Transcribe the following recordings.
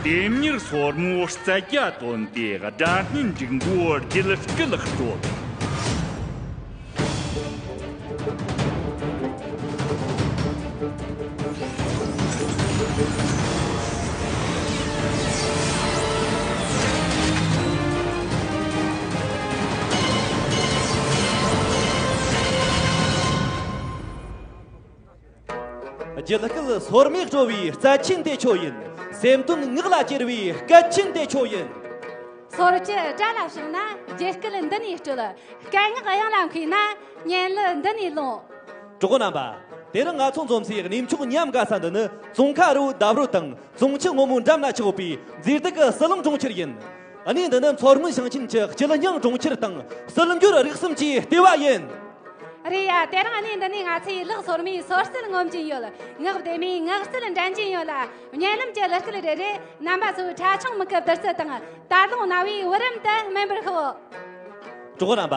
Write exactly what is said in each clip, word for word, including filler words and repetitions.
དེ་མྱུར་སོར་མོའི་རྩལ་རྒྱ་བཏོན་ཏེ་སྒྲ་སྙན་འབྲུག་མགོའི་རྒྱུད་སྐུད་དཀྲོལ། རྒྱུད་སྐུད་སོར་མོས་དཀྲོལ་བའི་རྩལ་ཆེན་དེ་ཁྱོད་ཡིན། སེམས་དོན་ངག་ལ་གྱེར་བའི་སྐད་ཆེན་དེ་ཁྱོད་ཡིན། སོར་བཅུ་སྒྲ་ལ་ཕྱུང་ན་རྒྱུད་སྐུད་འདི་ནས་དཀྲོལ། སྐད་ངག་དབྱངས་ལ་མཁས་ན་སྙན་གླུ་འདི་ནས་ལོངས། གྲོགས་པོ་རྣམ་པ། དེ་རིང་ང་ཚོ་འཛོམས་སའི་གནས་མཆོག་ཉམས་དགའ་ས་འདི་ནི་ཙོང་ཁ་རི་བོ་འདབས་རི་དང་ཙོང་ཆུ་སྔོན་མོའི་འགྲམ་ན་ཆགས་ཡོད་པའི་མཛེས་སྡུག་གི་ཟི་ལིང་གྲོང་ཁྱེར་ཡིན། གནས་འདི་ནི་མཚོ་སྔོན་ཞིང་ཆེན་གྱི་སྤྱི་སྙིང་གྲོང་ཁྱེར་དང་སྲིད་འབྱོར་རིག་གསུམ་གྱི་ལྟེ་བ་ཡིན། རེད་ཡ། དེ་རིང་གནས་འདི་ནས་ང་ཚོས་ལག་སོར་མོའི་སོར་རྩལ་ངོམ་གྱིན་ཡོད། ངག་བདེ་མོའི་ངག་རྩལ་འགྲན་གྱིན་ཡོད་ལ། བརྙན་ལམ་གྱི་གླུ་སྐད་རེ་རེས་རྣམ་པ་ཚོའི་ཁྲ་ཆུང་མིག་གི་བདུད་རྩི་དང་། དར་ལུང་རྣ་བའི་བུ་རམ་དུ་སྨིན་པར་ཤོག། གྲོགས་པོ་རྣམ་པ།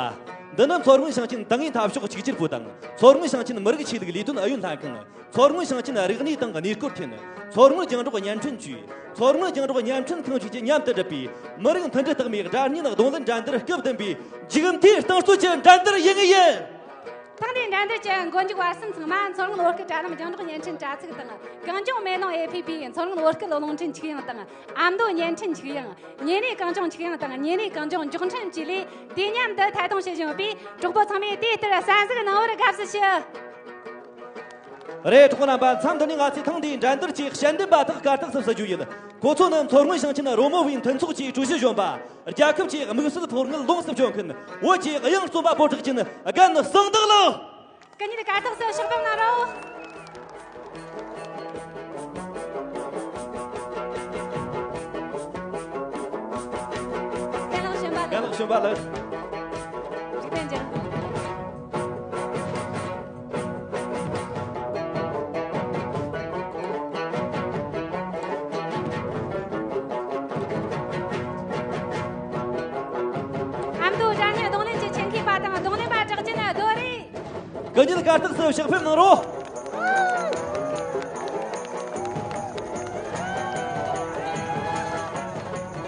འདི་ནི་མཚོ་སྔོན་ཞིང་ཆེན་ཏང་ཨུའི་འཐབ་ཕྱོགས་གཅིག་གྱུར་པུའུ་དང་མཚོ་སྔོན་ཞིང་ཆེན་མི་རིགས་ཆོས་ལུགས་ལས་དོན་ཨུ་ཡོན་ལྷན་ཁང་། མཚོ་སྔོན་ཞིང་ཆེན་རིག་གནས་དང་གནས་སྐོར་ཐིན། མཚོ་སྔོན་རྒྱང་སྒྲོག་བརྙན་འཕྲིན་ཅུས། མཚོ་སྔོན་རྒྱང་སྒྲོག་བརྙན་འཕྲིན་ཁང་བཅས་ཀྱིས་མཉམ་དུ་བསྒྲུབས་པའི་མི་རིགས་མཐུན་སྒྲིལ་རྟགས་མའི་སྒྲ་སྙན་རྡུང་ལེན་འགྲན་བསྡུར་སྐབས་བདུན་པའི་མཇུག་མཐའི་རྟིང་རྩོད་ཀྱི་འགྲན་བསྡུར་ཡིན་ངེས་ཡིན། ཐེངས་འདིའི་འགྲན་བསྡུར་གྱི་མགོ་མཇུག་བར་གསུམ་ཚང་མ་མཚོ་སྔོན་བོད་སྐད་དྲ་ལམ་རྒྱང་སྒྲོག་བརྙན་འཕྲིན་དྲ་ཚིགས་དང་། གངས་ལྗོངས་མེ་ལོང་ཨེ་ཕི་པི་མཚོ་སྔོན་བོད་སྐད་རླུང་འཕྲིན་ཆིག་ཡང་དང་། ཨ་མདོ་བརྙན་འཕྲིན་ཆིག་ཡང་། ཉིན་རེའི་གངས་ལྗོངས་ཆིག་ཡང་དང་། ཉིན་རེའི་གངས་ལྗོངས་མགྱོགས་འཕྲིན་བཅས་ལས་དུས་མཉམ་དུ་ཐད་གཏོང་བྱེད་བཞིན་ཡོད་པས། གྲོགས་པོ་ཚང་མས་དེ་ལྟར་གསན་གཟིགས་གནང་བར་དགའ་བསུ་ཞུ། རེད། གྲོགས་པོ་རྣམ་པ། མཚམས་འདི་ནས་ང་ཚོས་ཐེངས་འདིའི་འགྲན་བསྡུར་གྱི་དཔྱད་འདེམས་པ་དག་གར་སྟེགས་སུ་བསུ་རྒྱུ་ཡིན། ཁོ་ཚོ་ནི་མཚོ་སྔོན་ཞིང་ཆེན་རོལ་མོ་བའི་མཐུན་ཚོགས་ཀྱི་ཀྲུའུ་ཞི་གཞོན་པ། རྒྱལ་ཁབ་ཀྱི་དམིགས་བསལ་ཕོགས་དངུལ་ལོངས་སུ་སྤྱོད་མཁན་བོད་ཀྱི་དབྱངས་རྩོམ་པ་པོ་གྲགས་ཅན་རྒན་གསང་བདག་ལགས། སྐུ་ཉིད་གར་སྟེགས་སུ་ཕྱག་ཕེབས་གནང་རོགས། རྒན་ལགས་གཞོན་པ་ལགས། རྒན་ལགས་གཞོན་པ་ལགས། འཇིག་རྟེན་འཇིག། ཨ་མདོའི་སྒྲ་སྙན་རྡུང་ལེན་གྱི་ཆེད་མཁས་པ་དང་རྡུང་ལེན་པ་གྲགས་ཅན་རྡོ་རེད། སྐུ་ཉིད་གར་སྟེགས་སུ་ཕྱག་ཕེབས་གནང་རོགས།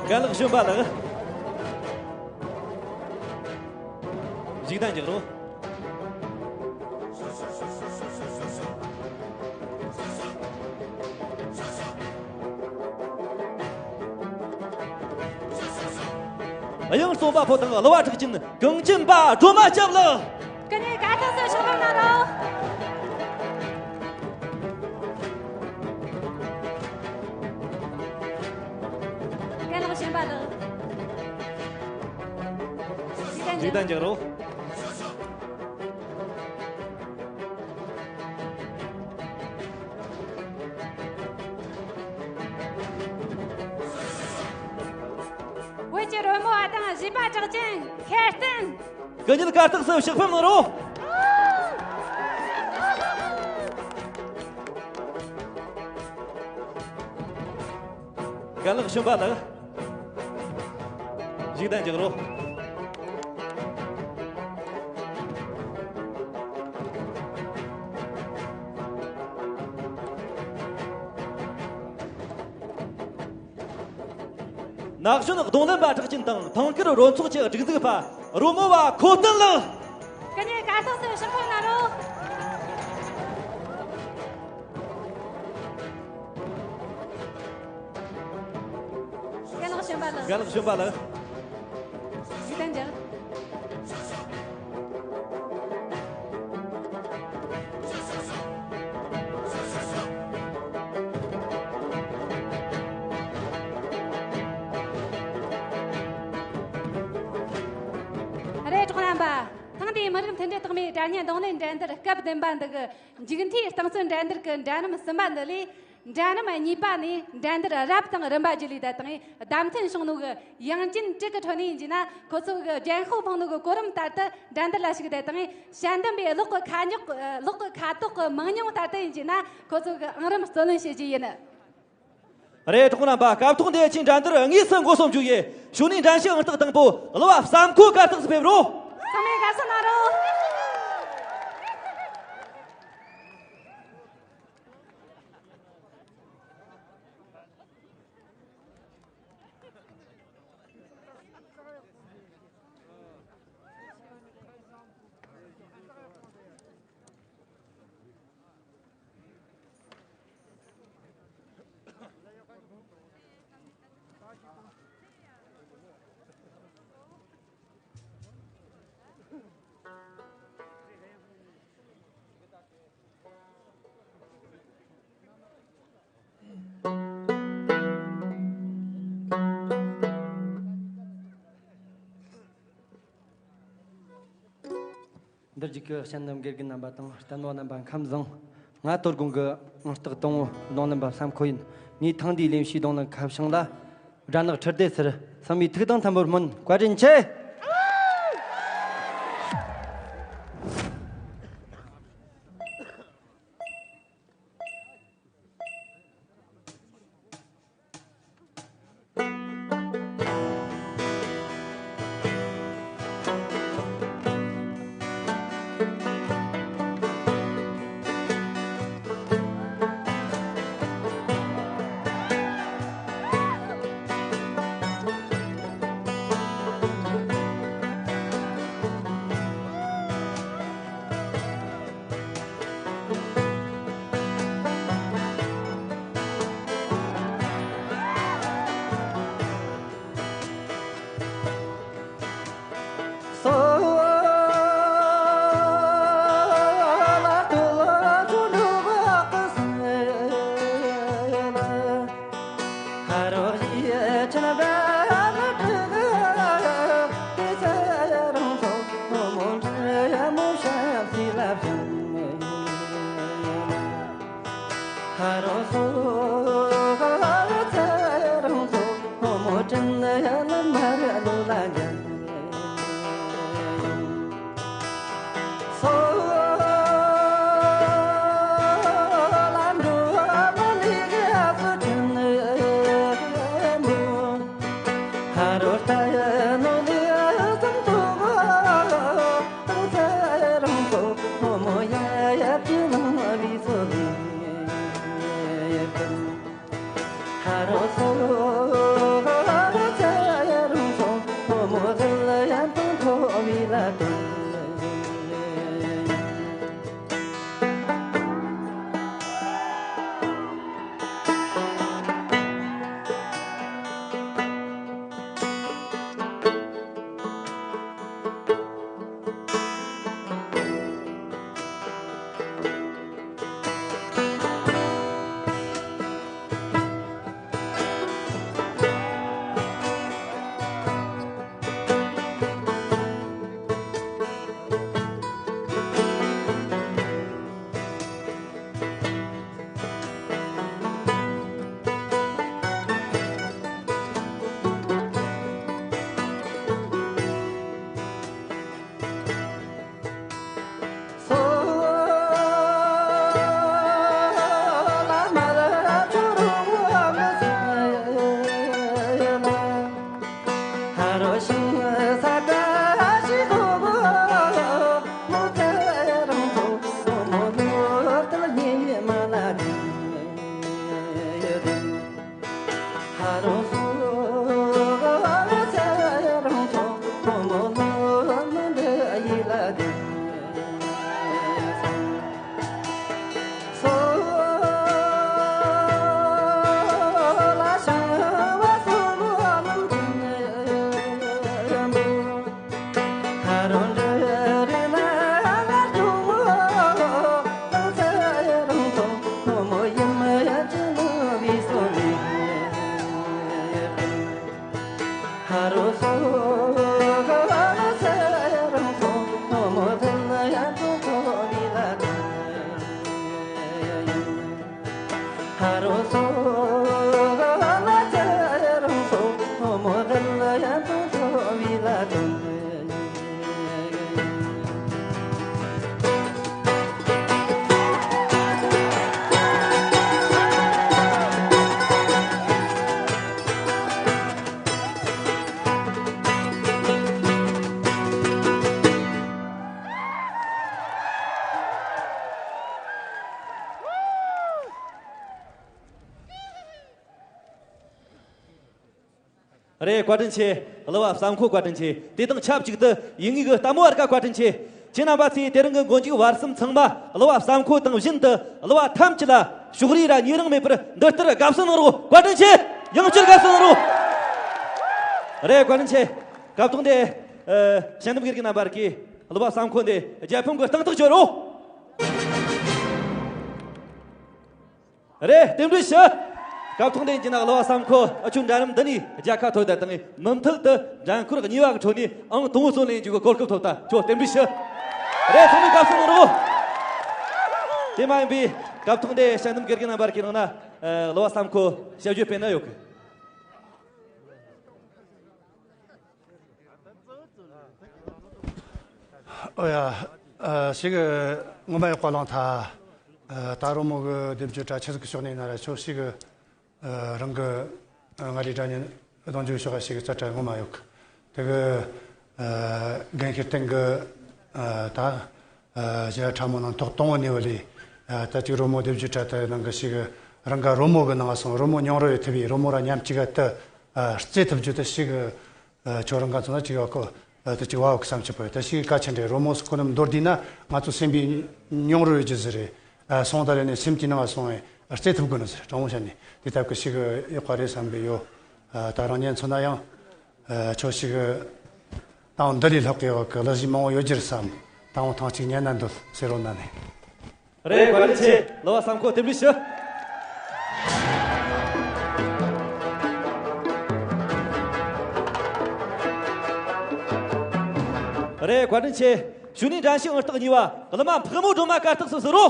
རྒན་ལགས་གཞོན་པ་ལགས། བཞུགས་གདན་འཇགས་རོགས། དབྱངས་རྩོམ་པ་པོ་དང་གླུ་བ་གྲགས་ཅན་གངས་ཅན་པ་སྒྲོལ་མ་སྐྱབས་ལགས། སྐུ་ཉིད་གར་སྟེགས་སུ་ཕྱག་ཕེབས་གནང་རོགས། རྒན་ལགས་གཞོན་པ་ལགས། འཇིག་རྟེན་འཇིག་རྟེན་འཇིག་རོགས། བོད་ཀྱི་རོལ་མོ་བ་དང་གཞས་པ་གྲགས་ཅན་ཤེར་བསྟན། སྐུ་ཉིད་གར་སྟེགས་སུ་ཕྱག་ཕེབས་གནང་རོགས། རྒན་ལགས་གཞོན་པ་ལགས། བཞུགས་གདན་འཇགས་རོགས། ན་གཞོན་རྡུང་ལེན་པ་གྲགས་ཅན་དང་ཐང་དཀར་རོལ་ཚོགས་ཀྱི་སྒྲིག་འཛུགས་པ་རོལ་མོ་བ་ཁོ་ཏན་ལགས། སྐུ་ཉིད་གར་སྟེགས་སུ་ཕྱག་ཕེབས་གནང་རོགས། རྒན་ལགས་གཞོན་པ་ལགས། རྒན་ལགས་གཞོན་པ་ལགས། བཞུགས་གདན་འཇགས། རེད། གྲོགས་རྣམ་པ། ཐེངས་འདིའི་མི་རིགས་མཐུན་སྒྲིལ་རྟགས་མའི་སྒྲ་སྙན་རྡུང་ལེན་འགྲན་བསྡུར་སྐབས་བདུན་པ་འདི་གི་མཇུག་མཐའི་རྟིང་རྩོད་འགྲན་བསྡུར་གྱི་འགྲན་རིམ་གསུམ་པ་འདི་ལས། འགྲན་རིམ་གཉིས་པ་ནས་འགྲན་བསྡུར་རབ་དང་རིམ་པ་བརྒྱུད་ལས་བསྡད་དང་། བདམས་ཐོན་བྱུང་ནོ་གི་ཡང་ཅིན་ཀྲིག་གི་ཁྲོད་ནས་ཡིན་གྱི་ན། ཁོ་ཚོ་གི་རྒྱན་ཤོག་འཕངས་ནོ་གི་གོ་རིམ་ལྟར་དུ་འགྲན་བསྡུར་ལ་ཞུགས་བསྡད་དང་། དཔྱད་འདེམས་པས་གློག་གི་ཁ་ཉོག་གློག་གི་ཁ་དོག་གི་མང་ཉུང་ལྟར་དུ་ཡིན་གྱི་ན། ཁོ་ཚོ་གི་ཨང་རིམ་རྩོད་ལེན་བྱེད་རྒྱུ་ཡིན། རེད། གྲོགས་རྣམ་པ། སྐབས་ཐོག་འདིའི་ཆེད་འགྲན་བསྡུར་དངོས་སུ་འགོ་སོང་རྒྱུ་ཡིན། ཞུ་ནས་འགྲན་ཞུགས་ཨང་རྟགས་དང་པོ་གླུ་བ་བསམ་ཁོ་གར་སྟེགས་སུ་ཕེབས་རོགས། ཚང་མས་དགའ་བསུ་གནང་རོགས། གཅིག་གི་གཞན་དུ་དགེ་རྒན་རྣམ་པ་དང་བསྟན་པ་རྣམ་པ་ཁམས་བཟང་། ང་དོ་དགོང་གི་ཨང་རྟགས་དང་པོ་རྡུང་ལེན་པ་བསམ་ཁོ་ཡིན། ངའི་ཐེངས་འདིའི་ལེན་བྱའི་རྡུང་ལེན་ཁ་བྱང་ལ་སྦྲ་ནག་ཁྲི་ལྡེ་ཟེར། ཚང་མས་ཐུགས་དང་མཐུན་པར་སྨོན། བཀའ་དྲིན་ཆེ། རེད། བཀའ་དྲིན་ཆེ། གླུ་བ་བསམ་ཁོ་བཀའ་དྲིན་ཆེ། དེ་དང་ཆབས་ཅིག་ཏུ་ཡིན་ངེས་ཀྱི་ལྟད་མོ་བ་རིགས་བཀའ་དྲིན་ཆེ། ཁྱེད་རྣམ་པ་ཚོས་དེ་རིང་གི་མགོ་མཇུག་བར་གསུམ་ཚང་མ་གླུ་བ་བསམ་ཁོ་དང་བཞིན་དུ་གླུ་བ་ཐམས་ཅད་ལ་ཕྱོགས་རིས་ར་ཉེ་རིང་མེད་པར་འདི་ལྟར་དགའ་བསུ་གནང་རོགས། བཀའ་དྲིན་ཆེ། ཡང་བསྐྱར་དགའ་བསུ་གནང་རོགས། རེད། བཀའ་དྲིན་ཆེ། སྐབས་ཐོག་འདི་ཨ་ཞལ་འདེབས་དགེ་རྒན་རྣམ་པར་གྱིས་གླུ་བ་བསམ་ཁོ་འདི་རྒྱལ་ཕམ་གྱི་སྟེང་ཐག་གཅོད་རོགས། རེད། རྟེན་འབྲེལ་ཞུ། སྐབས་ཐོག་འདི་ཡིན་གྱི་ན་གླུ་བ་བསམ་ཁོ་ཨ་ཆུ་འགྲན་རིམ་འདི་ནས་རྒྱལ་ཁ་ཐོབ་དེ་དང་མུ་མཐུད་དུ་འགྲན་ཁུལ་གཉིས་པ་གི་ཁྲོད་ནས་ཨང་དང་པོ་སོན་ལེན་རྒྱུ་གི་གོ་སྐབས་ཐོབ་ད། ཁྱོད་རྟེན་འབྲེལ་ཞུ། རེད། ཚང་མས་བཀའ་གསུང་གནང་རོགས། དེ་མ་ཡིན་པའི་སྐབས་ཐོག་འདི་དཔྱད་འདེམས་དགེ་རྒན་རྣམ་པར་གྱི་ནང་ན་གླུ་བ་བསམ་ཁོ་ཞབས་ཞུ་སྤེལ་ན་ཡོད་གི། ཨོ་ཡ། ཨ། ཞིག་ངོ་མ་ཡག་པ་བླངས་ཐལ། ཨ། ད་རོལ་མོ་གི་སྡེབ་སྦྱོར་གྲ་ཆི་ཟིག་གི་ཕྱོགས་ནས་ཡིན་ན་ར་ཆོག་ཞིག་ཨ། རང་གི་ཨ། མངའ་རིས་སྒྲ་སྙན་རྡུང་རྒྱུ་ཕྱོགས་ཞིག་རྩ་བྲལ་ངོ་མ་ཡོད་གི། དེ་གི་ཨ། རྒན་ཤེས་སྟེང་གི་ཨ། ད་ཨ། ཞི་ཡ་ཁྲ་མོ་ནང་ཐོག་དང་པོ་ནས་བ་ལས་ཨ། ད་ཅིག་རོལ་མོ་སྡེབ་སྦྱོར་གྲ་དེ་ནང་གི་ཞིག་རང་ག་རོལ་མོ་གི་ནང་སོང་རོལ་མོ་མྱོང་རོལ་ཡོད་ཐུབ་པའི་རོལ་མོ་ར་མཉམ་གཅིག་ག་དུ་ཨ། རྩེ་ཐུབ་རྒྱུ་དུ་ཞིག་ཨ། ཁྱོད་རང་ག་ཚོ་ན་ཅིག་ཡོད་གོ། ཨ། དུ་ཅིག་བ་བ་གི་བསམ་ཆུ་པོ་ད་ཞིག་ག་ཆེན་རེད། རོལ་མོ་སུ་ཁོ་ནམ་མདོར་བསྡུས་ན་ང་ཚོ་སེམས་པའི་མྱོང་རོལ་ཡོད་རྒྱུ་ཟིག་རེད། ཨ། སོང་ད་རེ་ནས་སེམས་ཀྱི་ནང་སོང་བས་རྩེ་ཐུབ་དགོས་ནི་ཟེར་དྲང་མོ་བཤད་ནས་དེ་ལྟ་བུ་ཞིག་ཡོད་པ་རེད་བསམ་པའི་ཡོད། ཨ། ད་རང་ཉན་ཚོ་ན་ཡང་ཨ། ཁྱོད་ཞིག་དང་འདི་ལས་ལྷག་གི་ཡོད་གི་གླུ་གཞས་མང་བོ་ཡོད་རྒྱུ་རེད་བསམ། དང་པོ་ཐང་གཅིག་ཉན་ན་འདོད་ཟེར་རོ་ན་ནས། རེད། བཀའ་དྲིན་ཆེ། གླུ་བ་བསམ་ཁོ་རྟེན་འབྲེལ་ཞུ། རེད། བཀའ་དྲིན་ཆེ། གཞུག་ནས་འགྲན་ཞུགས་ཨང་རྟགས་གཉིས་པ་གླུ་མ་ཕག་མོ་སྒྲོལ་མ་གར་སྟེགས་སུ་ཟུར་རོ།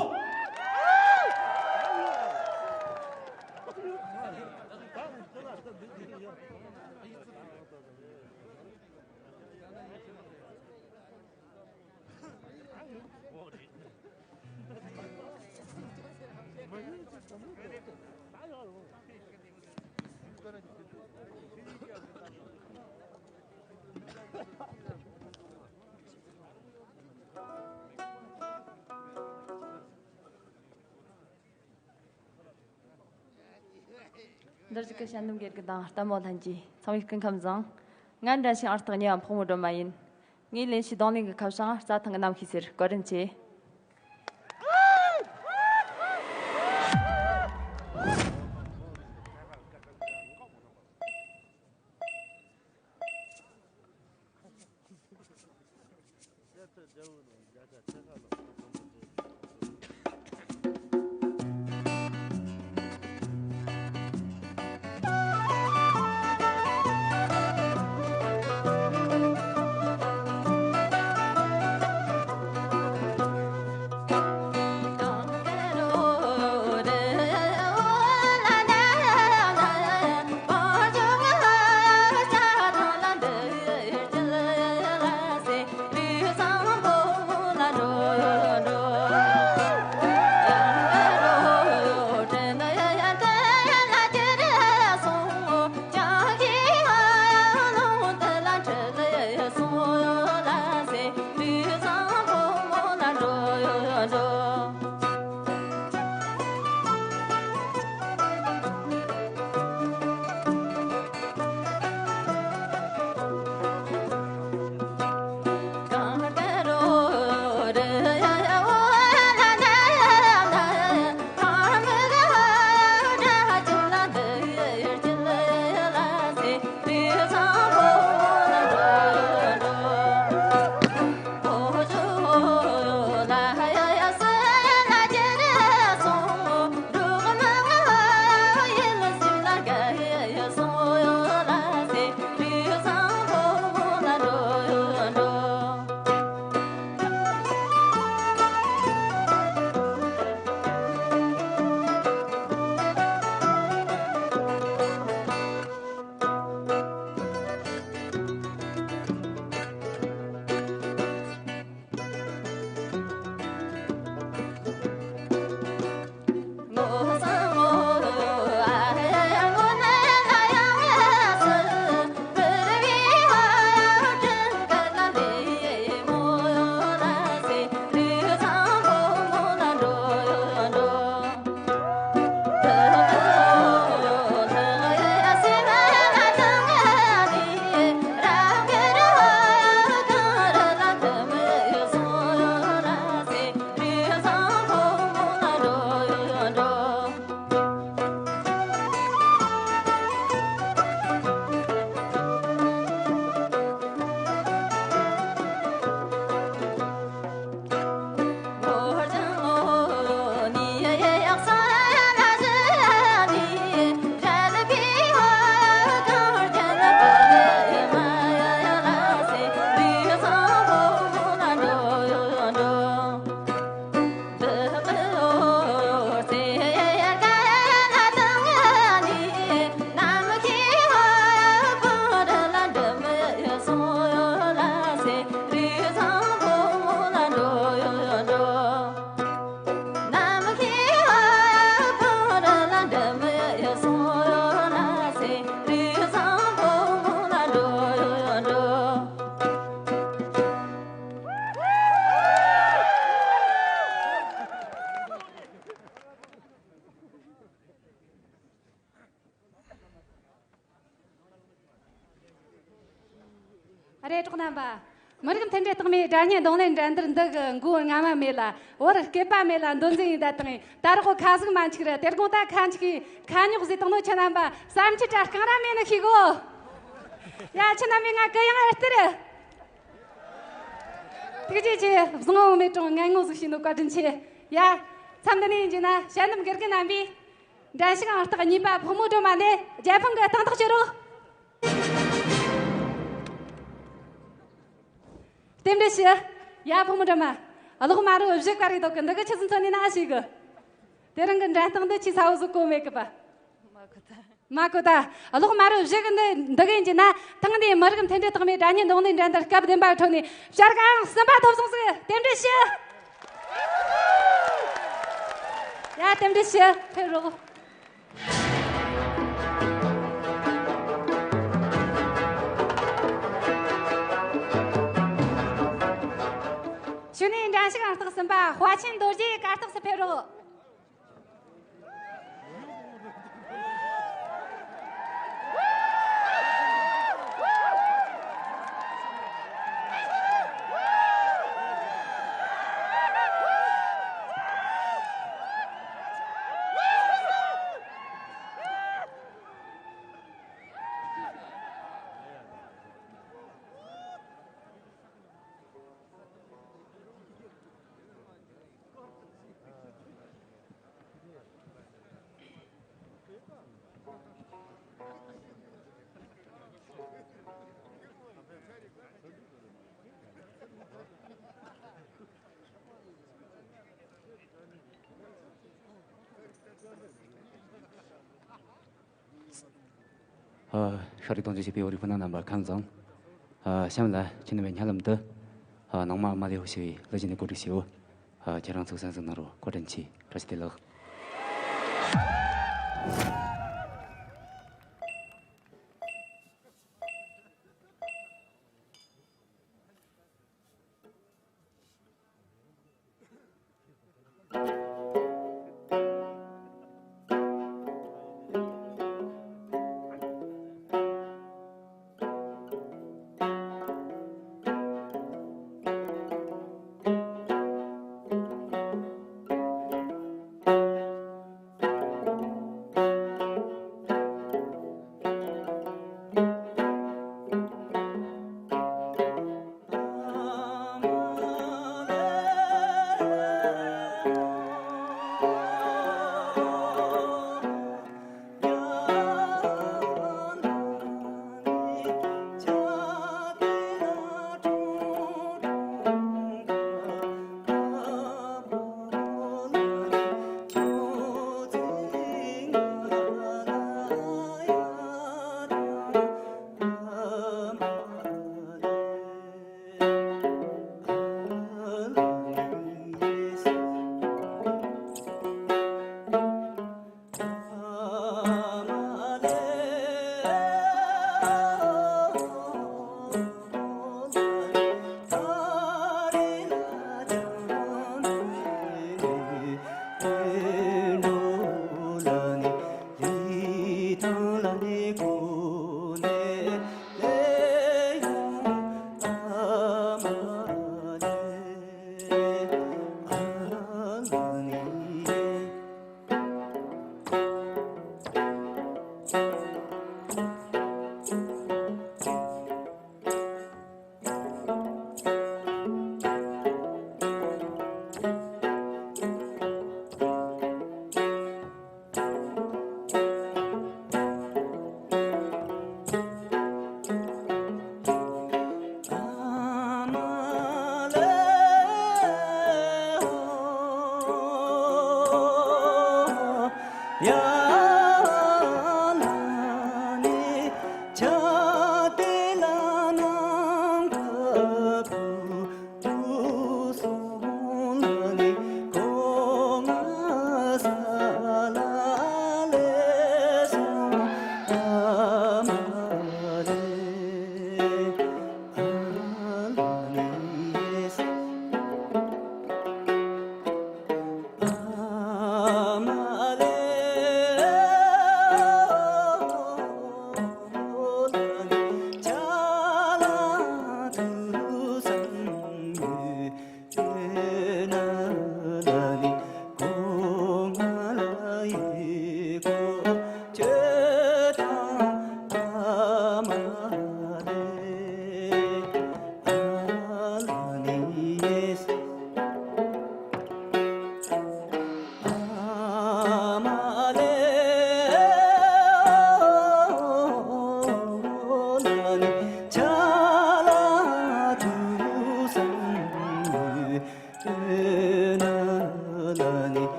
འདིར་བཞུགས་ཀྱི་དཔྱད་འདེམས་དགེ་རྒན་དང་ལྟད་མོ་ལྷན་རྒྱས། ཚང་མས་སྐུ་ཁམས་བཟང་། ང་འགྲན་ཞུགས་ཨང་རྟགས་གཉིས་པ་ཕག་མོ་སྒྲོལ་མ་ཡིན། ངའི་ལེན་རྒྱུའི་རྡུང་ལེན་གྱི་ཁ་བྱང་རྩྭ་ཐང་གི་རྣམ་ཤེས་ཟེར། བཀའ་དྲིན་ཆེ། རེད། གྲོགས་རྣམ་པ། མི་རིགས་མཐུན་སྒྲིལ་རྟགས་མའི་སྒྲ་སྙན་རྡུང་ལེན་འགྲན་བསྡུར་འདི་གི་མགོ་རྔ་མ་མེད་ལ། བར་སྐེད་པ་མེད་ལ། མདོ་འཛིན་ཡིན་ད་དང་། ད་རོགས་ཁ་ཟིག་མ་འཆིག་ར། དེ་དགོང་ད་ཁ་འཆིག་གི་ཁ་ཉོག་ཟིག་བཏང་ནོ། ཁྱེད་རྣམ་པ་བསམ་འཆར་དྲ་རྐང་ར་མེད་ནི་ཤེས་གོ། ཡ། ཁྱེད་རྣམ་པས་ང་གུ་ཡངས་ཨེ་སྟེར། ཐུགས་རྗེ་ཆེ། བཟང་བོ་མེད་གྲོང་ངན་ངོ་ཟིག་བྱས་ནོ་བཀའ་དྲིན་ཆེ། ཡ། མཚམས་འདི་ནས་ཡིན་རྒྱུ་ན་ཞལ་འདེམས་དགེ་རྒན་རྣམ་པས་འགྲན་ཞུགས་ཨང་རྟགས་གཉིས་པ་ཕག་མོ་སྒྲོལ་མ་ལས་རྒྱལ་ཕམ་གི་གཏན་ཐག་གཅོད་རོགས། རྟེན་འབྲེལ་ཞུ། ཡ། ཕག་མོ་སྒྲོལ་མ། གློག་དམར་པོ་བཞི་ཀ་རིག་འདུག་གི། འདི་གི་ཆི་ཟིག་མཚོན་ནས་ན་ཞིག་གི། དེ་རིང་གི་འགྲན་སྟངས་འདི་ཆི་ས་བོ་ཟིག་གོ་མེད་གི་པ། མ་གོ་ད། གློག་དམར་པོ་བཞི་གི་འདི་འདི་གི་ཡིན་གྱི་ན། ཐེངས་འདིའི་མི་རིགས་མཐུན་སྒྲིལ་རྟགས་མའི་སྒྲ་སྙན་རྡུང་ལེན་འགྲན་བསྡུར་སྐབས་བདུན་པའི་ཁྲོད་ནས་བྱ་དགའ་ཨང་གསུམ་པ་ཐོབ་སོང་ཟིག། རྟེན་འབྲེལ་ཞུ། ཡ། རྟེན་འབྲེལ་ཞུ། ཕེབས་རོགས། གཞུག་ནས་འགྲན་ཞུགས་ཨང་རྟགས་གསུམ་པ་དཔའ་ཆེན་རྡོ་རྗེ་གར་སྟེགས་སུ་ཕེབས་རོགས། ཨ། ཤ་རི་གཏོང་ཆེད་བྱེད་པའི་བོད་རིགས་སྤུན་ཟླ་རྣམ་པ་ཁམས་བཟང་། ཨ། གཤམ་ལ་ཁྱེད་རྣམ་པའི་སྙན་ལམ་དུ། ཨ། ནང་མ་མ་ལེའུ་ཞེས་པའི་གླུ་གཞས་ནས་གོ་སྒྲིག་ཞུའོ། ཨ། ཁྱེད་རང་ཚོ་གསན་གཟིགས་གནང་རོགས། བཀའ་དྲིན་ཆེ། བཀྲ་ཤིས་བདེ་ལེགས།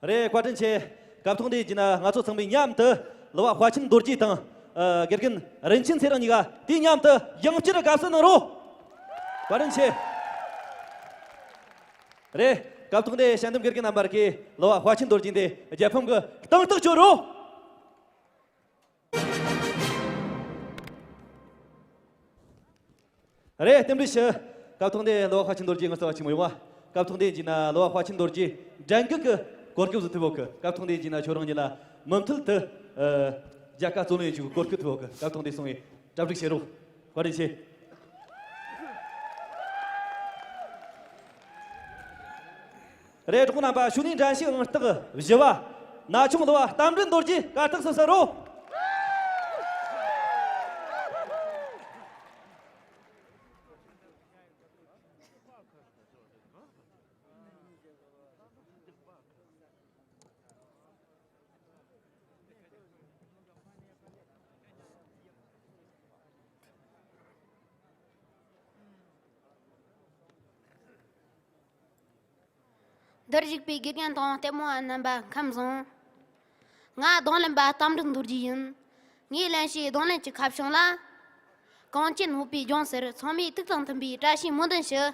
རེད། བཀའ་དྲིན་ཆེ། སྐབས་ཐོག་འདིའི་རྗེས་ན་ང་ཚོ་ཚང་མས་མཉམ་དུ་གླུ་བ་དཔའ་ཆེན་རྡོ་རྗེ་དང་། ཨ། དགེ་རྒན་རིན་ཆེན་ཚེ་རིང་གཉིས་ཀ་དེ་མཉམ་དུ་ཡང་བསྐྱར་དགའ་བསུ་གནང་རོགས། བཀའ་དྲིན་ཆེ། རེད། སྐབས་ཐོག་འདིའི་དཔྱད་འདེམས་དགེ་རྒན་རྣམ་པར་གྱིས་གླུ་བ་དཔའ་ཆེན་རྡོ་རྗེ་འདི་རྒྱལ་ཕམ་གྱི་གདེང་ཐག་གཅོད་རོགས། རེད། རྟེན་འབྲེལ་ཞུ། སྐབས་ཐོག་འདི་གླུ་བ་དཔའ་ཆེན་རྡོ་རྗེ་ངོ་ཚ་བ་ཆེན་མོ་ཡོང་བ། སྐབས་ཐོག་འདི་ཡིན་ན་གླུ་བ་དཔའ་ཆེན་རྡོ་རྗེ་འགྲན་ཁུལ་གྱི་གོ་སྐབས་སུ་ཐུབ་ཡོད་གི། སྐབས་ཐོག་འདི་ཡིན་ན་ཁྱོད་རང་ཉིད་ལ་མུ་མཐུད་དུ། ཨ། མཇལ་ཁ་རྩོད་ལེན་ཡོད་ཅིག་གི་གོ་སྐབས་ཐུབ་ཡོད་གི། སྐབས་ཐོག་འདི་སོང་བའི་གྲ་སྒྲིག་བྱེད་རོགས། བཀའ་དྲིན་ཆེ། རེད། གྲོགས་རྣམ་པ། གཞུག་ནས་འགྲན་ཞུགས་ཨང་རྟགས་བཞི་བ་ན་ཆུང་གླུ་བ་རྟ་མགྲིན་རྡོ་རྗེ་གར་སྟེགས་སུ་སོང་རོགས། འདིར་བཞུགས་པའི་དགེ་རྒན་དང་ལྟད་མོ་བ་རྣམ་པ་ཁམས་བཟང་། ང་རྡུང་ལེན་པ་རྟ་མགྲིན་རྡོ་རྗེ་ཡིན། ངའི་ལེན་བྱའི་རྡུང་ལེན་གྱི་ཁ་བྱང་ལ། གངས་ཅན་སྔོན་པོའི་ལྗོངས་ཟེར། ཚང་མས་ཐུགས་དང་མཐུན་པའི་བཀྲ་ཤིས་སྨོན་འདུན་ཞུ།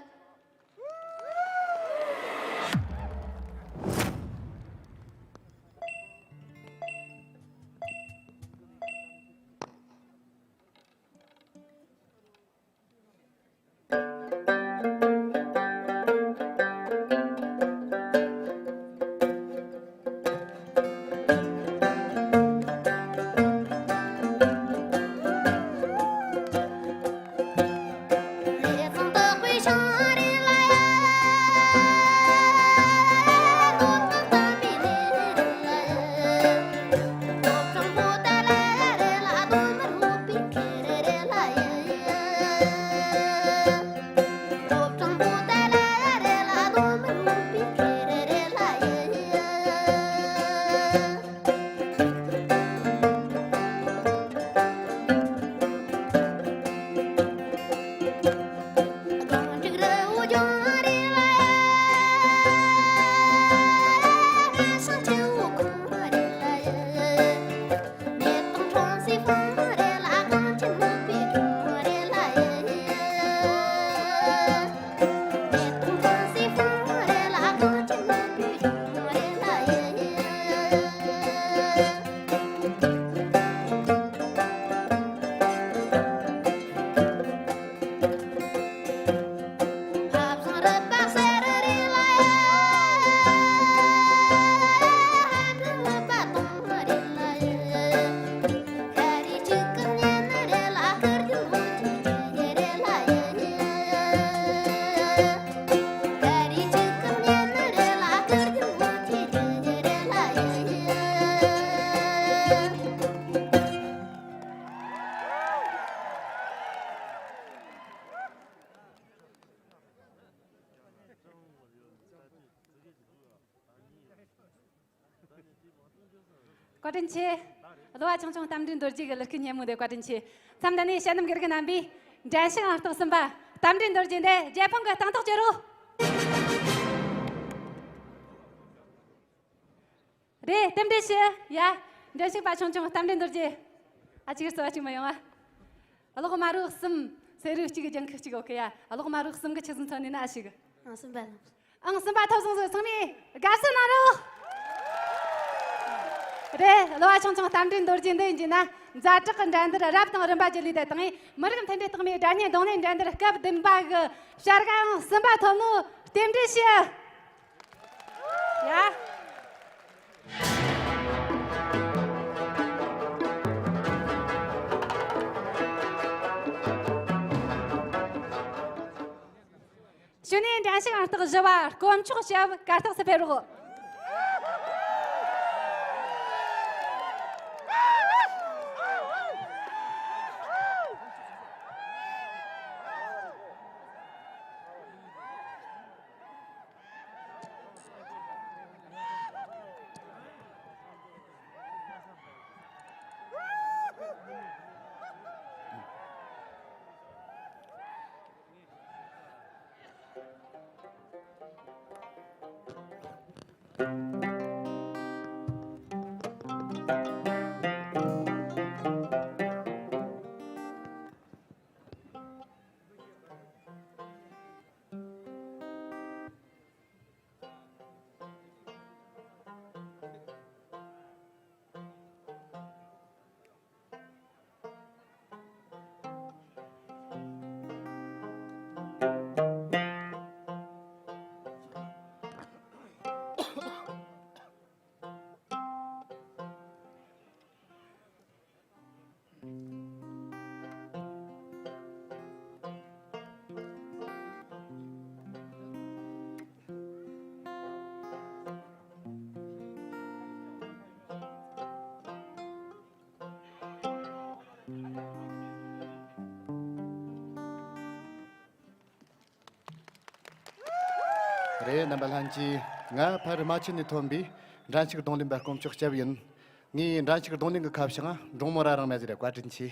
བཀའ་དྲིན་ཆེ། གླུ་བ་ཆུང་ཆུང་རྟ་མགྲིན་རྡོ་རྗེ་གི་གླུ་སྐད་སྙན་མོ་དེ་བཀའ་དྲིན་ཆེ། མཚམས་འདི་ནས་དཔྱད་འདེམས་དགེ་རྒན་རྣམ་པས་འགྲན་ཞུགས་ཨང་རྟགས་གསུམ་པ་རྟ་མགྲིན་རྡོ་རྗེ་འདི་རྒྱལ་ཕམ་གྱི་གདེང་ཐག་གཅོད་རོགས། རེད། རྟེན་འབྲེལ་ཞུ་ཡ། འགྲན་ཞུགས་པ་ཆུང་ཆུང་རྟ་མགྲིན་རྡོ་རྗེ། ཨ། ཅིག་རྩོལ་བ་ཅིག་མ་ཡོང་ཨ། གློག་དམར་རོ་གསུམ། སེར་རོ་གཅིག་ལྗང་ཁུ་གཅིག་ཨོ་ཁེ་ཡ། གློག་དམར་རོ་གསུམ་གི་ཆུ་ཚོད་མཚོན་ནས་ན་ཨ་ཞིག་ཨང་གསུམ་པ་ལ། ཨང་གསུམ་པ་ཐོབ་སོང་ཟིག་ཚང་མས་དགའ་བསུ་གནང་རོགས། རེད། གླུ་བ་ཆུང་ཆུང་རྟ་མགྲིན་རྡོ་རྗེ་འདི་ཡིན་གྱི་ན། ཛ་དྲག་གི་འགྲན་བསྡུར་རབ་དང་རིམ་པ་བརྒྱུད་ལས་དེ་དང་། མི་རིགས་མཐུན་སྒྲིལ་རྟགས་མའི་སྒྲ་སྙན་རྡུང་ལེན་འགྲན་བསྡུར་སྐབས་བདུན་པ་གི་བྱ་དགའ་ཨང་གསུམ་པ་ཐོབ་ནོ་རྟེན་འབྲེལ་ཞུ། ཡ། གཞུག་ནས་འགྲན་ཞུགས་ཨང་རྟགས་བཞི་བ་དཀོན་མཆོག་ཞབས་གར་སྟེགས་སུ་ཕེབས་རོགས། རེད། རྣམ་པ་ལྷན་རྒྱས། ང་ཕ་རི་རྨ་ཆུ་ནས་ཐོན་པའི་འགྲན་ཞུགས་རྡུང་ལེན་པ་དཀོན་མཆོག་སྐྱབས་ཡིན། ངས་འགྲན་ཞུགས་རྡུང་ལེན་གྱི་ཁ་བྱང་འབྲོང་མོ་རྭ་རིང་མ་ཟེར། བཀའ་དྲིན་ཆེ།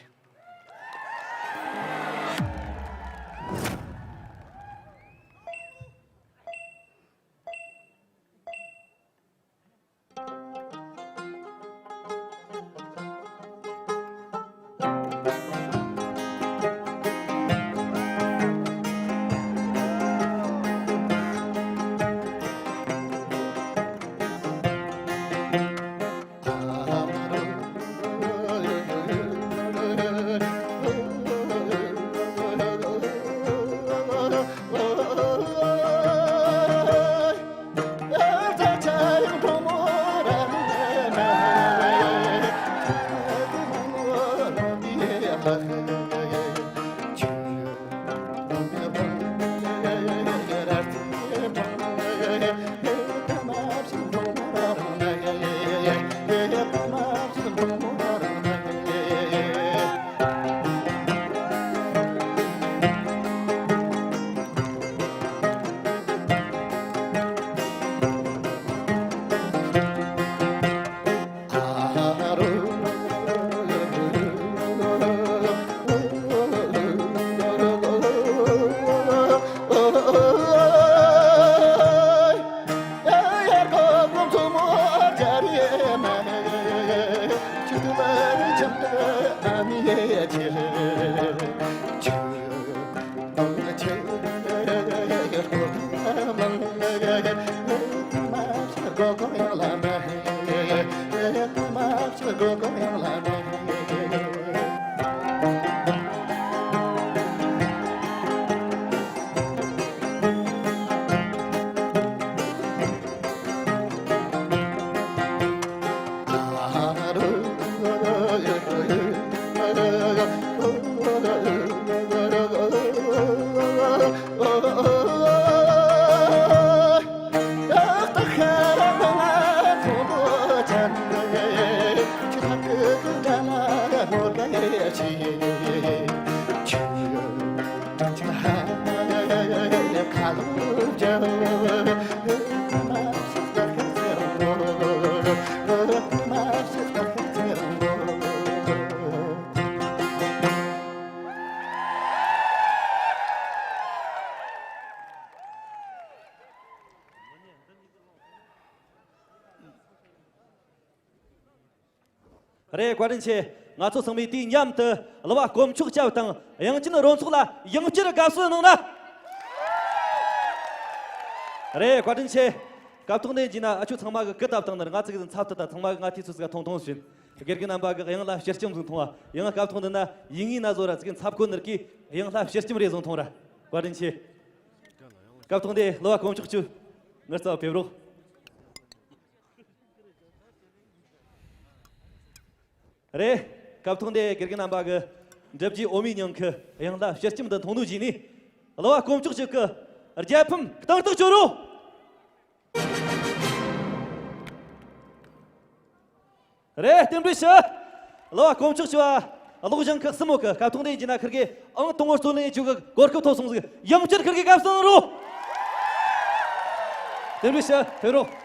རེད། བཀའ་དྲིན་ཆེ། ང་ཚོ་ཚང་མས་དུས་མཉམ་དུ་གླུ་བ་དཀོན་མཆོག་སྐྱབས་དང་དབྱངས་ཅན་རོལ་ཚོགས་ལ་ཡང་བསྐྱར་དགའ་བསུ་གནང་ན། རེད། བཀའ་དྲིན་ཆེ། སྐབས་ཐོག་འདི་ཡིན་ན་ཨ་ཆོ་ཚང་མ་གི་སྐུ་བཏབ་བཏང་ནི་རེད། ང་ཚོ་གི་འཚབ་ཏུ་ད་ཚང་མ་གི་ང་དུས་ཚོད་ཟིག་ཐུང་ཐུང་ཞིག་ཡིན། དགེ་རྒན་རྣམ་པ་གི་དབྱངས་ལ་ཕྱིར་སྐྱོམ་ཟིག་མཐོང་བ། ཡང་སྐབས་ཐོག་འདི་ན་ཡིན་ངེས་ན་བཟོ་ར་ཚིག་འཚབ་ཁོ་ནར་གི་དབྱངས་ལ་ཕྱིར་སྐྱོམ་རེ་ཟིག་མཐོང་ར། བཀའ་དྲིན་ཆེ། སྐབས་ཐོག་འདི་གླུ་བ་དཀོན་མཆོག་ཆུ་ངར་རྩ་བ་ཕེབས་རོགས། རེད། སྐབས་ཐོག་འདི་དགེ་རྒན་རྣམ་པ་གི་འབྲི་བརྒྱུད་འོ་མའི་ཉིང་ཁུ་དབྱངས་ལ་ཕྱིར་སྐྱོམ་དུ་མཐོང་ནོ་བཞིན་ནི་གླུ་བ་དཀོན་མཆོག་ཆུ་གི་རྒྱལ་ཕམ་གཏིང་ཐག་གཅོད་རོགས། རེད། རྟེན་འབྲེལ་ཞུ། གླུ་བ་དཀོན་མཆོག་ཆུ་བ་གློག་ཞིང་ཁུ་སྲིན་མོ་གི་སྐབས་ཐོག་འདི་ཡིན་ན་ཁིར་གི་ཨང་དང་པོ་རྩོད་ལེན་བྱེད་རྒྱུ་གི་གོ་སྐབས་ཐོབ་སོང་ཟིག་ཡང་བསྐྱར་ཁིར་གི་དགའ་བསུ་གནང་རོགས། རྟེན་འབྲེལ་ཞུ། ཕེབས་རོགས།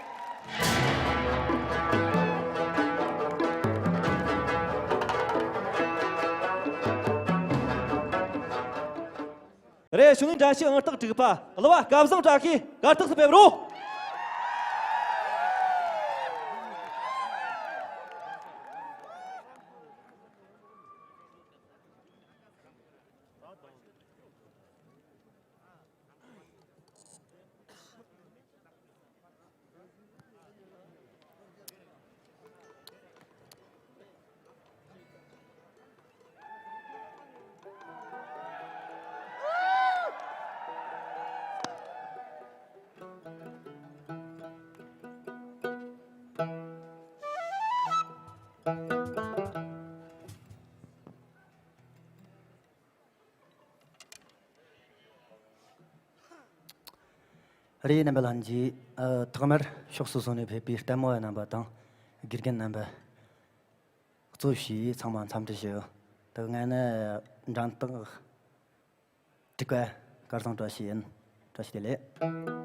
རེད། གཞུག་ནས་འགྲན་ཞུགས་ཨང་རྟགས་དྲུག་པ་གླུ་བ་སྐལ་བཟང་བཀྲ་ཤིས་གར་སྟེགས་སུ་ཕེབས་རོགས། རེད། རྣམ་པ་ལྷན་རྒྱས། ཨ། ཐོག་མར་ཕྱོགས་སོ་སོ་ནས་ཕེབས་པའི་ལྟད་མོ་བ་རྣམ་པ་དང་། དགེ་རྒན་རྣམ་པ། གཙོ་བྱས་ཚང་མ་འཚམས་འདྲི་ཞུ། ད་ང་ནི་འགྲན་རྟགས་དྲུག་པ་སྐལ་བཟང་བཀྲ་ཤིས་ཡིན། བཀྲ་ཤིས་བདེ་ལེགས།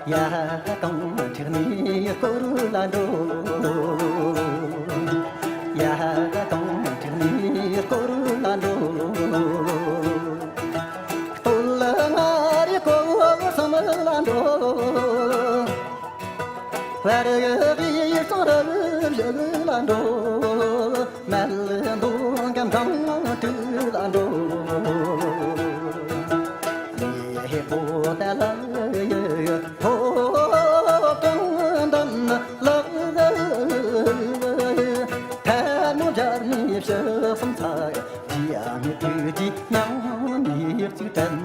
ཡ་གང་ཁྲིག་ནས་སྐོར་ལ་འགྲོ། ཡ་གང་ཁྲིག་ནས་སྐོར་ལ་འགྲོ། སྟོད་མངའ་རིས་སྐོར་བསམ་ལ་འགྲོ། བར་གཡུ་རྩེ་རུ་བཞུགས་ལ་འགྲོ། མལ་འདུ་འགྲམ་གང་སྤྲུལ་ལ་འགྲོ། ལས་པོ་ཏ་ལ་ཡི་ཐོག་ཀྲུང་འདམ་ལག་ཐལ་མོ་སྦྱར་ནས་ཕྱི་སུམ་ཚ། རྒྱ་མི་དུས་ཀྱི་མྱང་ནས་གཅིག་དྲན།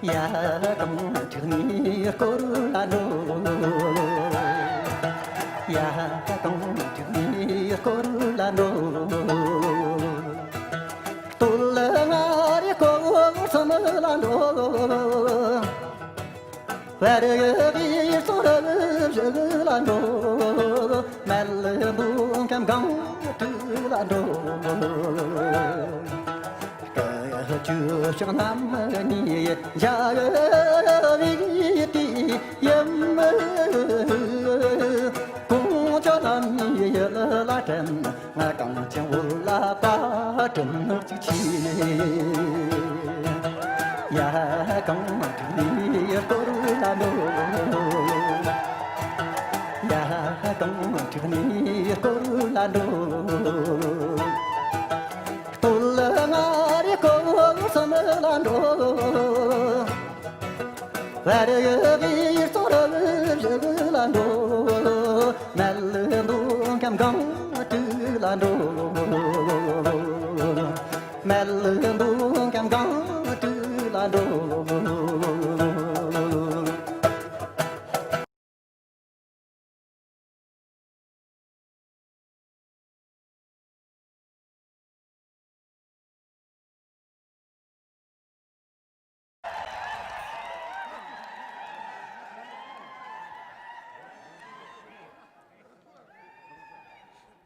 ཡ་གང་ཁྲིག་ནས་སྐོར་ལ་འགྲོ། ཡ་གང་ཁྲིག་ནས་སྐོར་ལ་འགྲོ། སྟོད་མངའ་རིས་སྐོར་བསམ་ལ་འགྲོ། བར་གཡུ་རྩེ་རུ་བཞུགས་ལ་འགྲོ། མལ་འདུ་འགྲམ་གང་སྤྲུལ་ལ་འགྲོ། སྐུ་ཆུ་ཕྱོགས་རྣམས་ནས་འཇའ་བའི་དུས་ཡིན། ཀོང་ཇོ་རྣམས་ནས་ཡུལ་ལ་དྲན། ང་གངས་ཅན་བོད་ལ་བཀའ་དྲིན་གཅིག་ཆེ། ཡ་གངས་ཁྲིག་ནས་སྐོར་ལ་འགྲོ། ཡ་གངས་ཁྲིག་ནས་སྐོར་ལ་འགྲོ། སྟོད་མངའ་རིས་སྐོར་བསམ་ལ་འགྲོ། བར་གཡུ་རྩེ་རུ་བཞུགས་ལ་འགྲོ། མལ་འདུ་འགྲམ་གང་སྤྲུལ་ལ་འགྲོ། མལ་འདུ་འགྲམ་གང་སྤྲུལ་ལ་འགྲོ།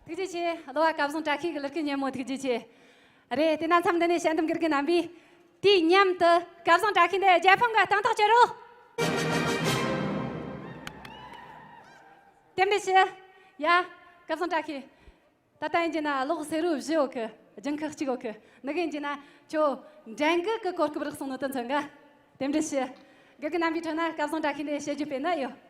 ཐུགས་རྗེ་ཆེ། གླུ་བ་སྐལ་བཟང་བཀྲ་ཤིས་ཀྱི་གླུ་སྐད་སྙན་མོ་ཐུགས་རྗེ་ཆེ། རེད། དེ་ན་མཚམས་འདི་ནས་དཔྱད་འདེམས་དགེ་རྒན་རྣམ་པས་དུས་མཉམ་དུ་སྐལ་བཟང་བཀྲ་ཤིས་འདི་རྒྱལ་ཕམ་གྱི་སྟེང་ཐག་གཅོད་རོགས། རྟེན་འབྲེལ་ཞུ། ཡ། སྐལ་བཟང་བཀྲ་ཤིས། ད་ལྟ་ཡིན་གྱི་ན་གློག་སེར་པོ་བཞི་ཡོད་གི། ལྗང་ཁུ་གཅིག་ཡོད་གི། ནི་གི་ཡིན་གྱི་ན་ཁྱོད་འགྲན་གི་གི་གོ་སྐབས་རག་སོང་ནོ་དོན་མཚོན་ག། རྟེན་འབྲེལ་ཞུ། དགེ་རྒན་རྣམ་པའི་ཁྲོད་ན་སྐལ་བཟང་བཀྲ་ཤིས་འདི་བཤད་རྒྱུ་དཔེར་ན་ཡོད།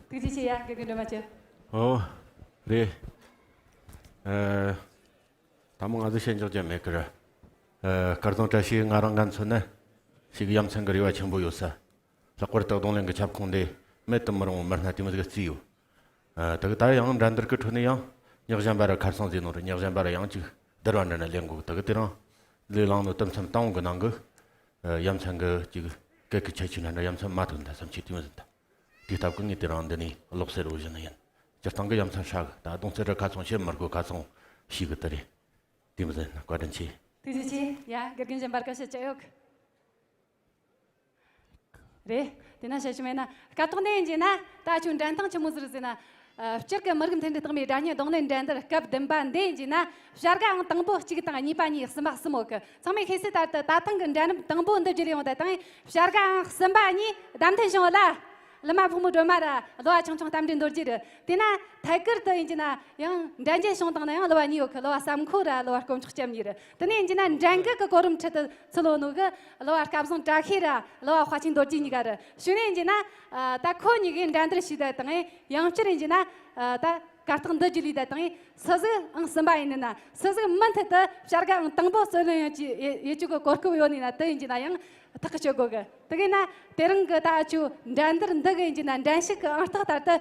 ཐུགས་རྗེ་ཆེ་ཡ། དགེ་རྒན་སྒྲོལ་མ་ཆོས། ཨོ། རེད། ཨ། ད་མོ་ང་ཚོ་བཤད་འཇོག་རྒྱུ་མེད་ཀི་ར། ཨ། སྐལ་བཟང་བཀྲ་ཤིས་ང་རང་ང་མཚོན་ན་ཞིག་ཡ་མཚན་གི་རེ་བ་ཆེན་པོ་ཡོད་ས། ལྷག་པར་དུ་རྡུང་ལེན་གི་ཁྱབ་ཁོངས་འདི་མེད་དུ་མི་རུང་བ་མི་སྣ་དེ་མོ་ཟིག་བརྩིས་ཡོད། ཨ། དེ་གི་ད་ཡང་འགྲན་བསྡུར་གི་ཁྲོད་ནས་ཡང་ཉག་གཞན་པ་ར་ཁར་སང་ཟེར་ནོ་ར་ཉག་གཞན་པ་ར་ཡང་ཅིག་བསྡུར་བ་འདྲ་ན་ལེན་དགོས། དེ་གི་དེ་རིང་ལས་བླངས་ནོ་དུམ་མཚམས་དང་པོ་གི་ནང་གི། ཨ། ཡ་མཚན་གི་ཅིག་སྐད་གི་ཁྱད་ཆོས་འདྲ་འདྲ་ཡ་མཚན་མ་ཐུག་འདྲ་བསམ་གྱི་དེ་མོ་ཟིག་ད། དེའི་སྟབས་ཀྱིས་ངས་དེ་རིང་འདི་ནས་གློག་སེར་པོ་བཞིན་ཡིན། སྤྱིར་བཏང་གི་ཡ་མཚན་ཧྲ་གི། ད་རྡུང་རྩེད་ར་ཁ་ཚོང་བྱེད་མི་དགོས། ཁ་ཚོང་ཞིག་གི་དེ་རེད། དེ་མོ་ཟིག་ཡིན། བཀའ་དྲིན་ཆེ། ཐུགས་རྗེ་ཆེ། ཡ། དགེ་རྒན་གཞན་པར་བཀའ་ཤག་ཅི་ཡོད། རེད། དེ་ན་བཤད་རྒྱུ་མེད་ན་སྐར་ཐོག་འདི་ཡིན་གྱི་ན་ད་ཁྱོད་འགྲན་སྟངས་ཆི་མོ་ཟིག་རེད་ཟེར་ན། ཨ། སྤྱིར་གི་མི་རིགས་མཐུན་སྒྲིལ་རྟགས་མའི་སྒྲ་སྙན་རྡུང་ལེན་འགྲན་བསྡུར་སྐབས་བདུན་པ་འདི་ཡིན་གྱི་ན་བྱ་དགའ་ཨང་དང་པོ་གཅིག་དང་གཉིས་པ་གཉིས། གསུམ་པ་གསུམ་ཡོད་གི། ཚང་མས་ཤེས་གསལ་ལྟར་དུ་ད་ཐེངས་ཀྱི་འགྲན་རིམ་དང་པོ་འདི་བརྒྱུད་ལས་ཡོང་ད་དང་བྱ་དགའ་ཨང་གསུམ་པ་གཉིས་བདམས་ཐོན་བྱུང་ལ། གླུ་མ་ཕོ་མོ་སྒྲོལ་མ་ར་གླུ་བ་ཆུང་ཆུང་རྟ་མགྲིན་རྡོ་རྗེ་རེད། དེ་ན་ཐད་ཀར་དུ་ཡིན་གྱི་ན་ཡང་འགྲན་རྒྱལ་བྱུང་སྟངས་ན་ཡང་གླུ་བ་གཉིས་ཡོད་གི། གླུ་བ་བསམ་ཁོ་ར་གླུ་བ་དཀོན་མཆོག་སྐྱབས་གཉིས་རེད། དེ་ནས་ཡིན་གྱི་ན་འགྲན་གི་གི་གོ་རིམ་ཁྲོད་དུ་ཚུད་ཡོད་ནོ་གི་གླུ་བ་སྐལ་བཟང་བཀྲ་ཤིས་ར་གླུ་བ་དཔའ་ཆེན་རྡོ་རྗེ་གཉིས་ཀ་རེད། གཞུག་ནས་ཡིན་གྱི་ན་ད་ཁོ་གཉིས་ཀས་འགྲན་བསྡུར་བྱས་ད་དང་ཡང་བསྐྱར་ཡིན་གྱི་ན་ད་གར་སྟེགས་འདི་བརྒྱུད་ལས་ད་དང་སུ་ཟིག་ཨང་གསུམ་པ་ཡིན་ན། སུ་ཟིག་མུ་མཐུད་དུ་བྱ་དགའ་ཨང་དང་པོ་རྩོད་ལེན་ཡོད་ཀྱི་ཡོད་ཀྱི་གི་གོ་སྐབས་ཡོད་ནི་ན་དེ་ཡིན་གྱི་ན་ཡང་ཐག་གི་ཆོད་དགོས་གི། དེ་གས་ན་དེ་རིང་གི་ད་ཆུ་འགྲན་བསྡུར་འདི་གི་ཡིན་གྱི་ན་འགྲན་ཞུགས་གི་ཨང་རྟགས་ལྟར་དུ་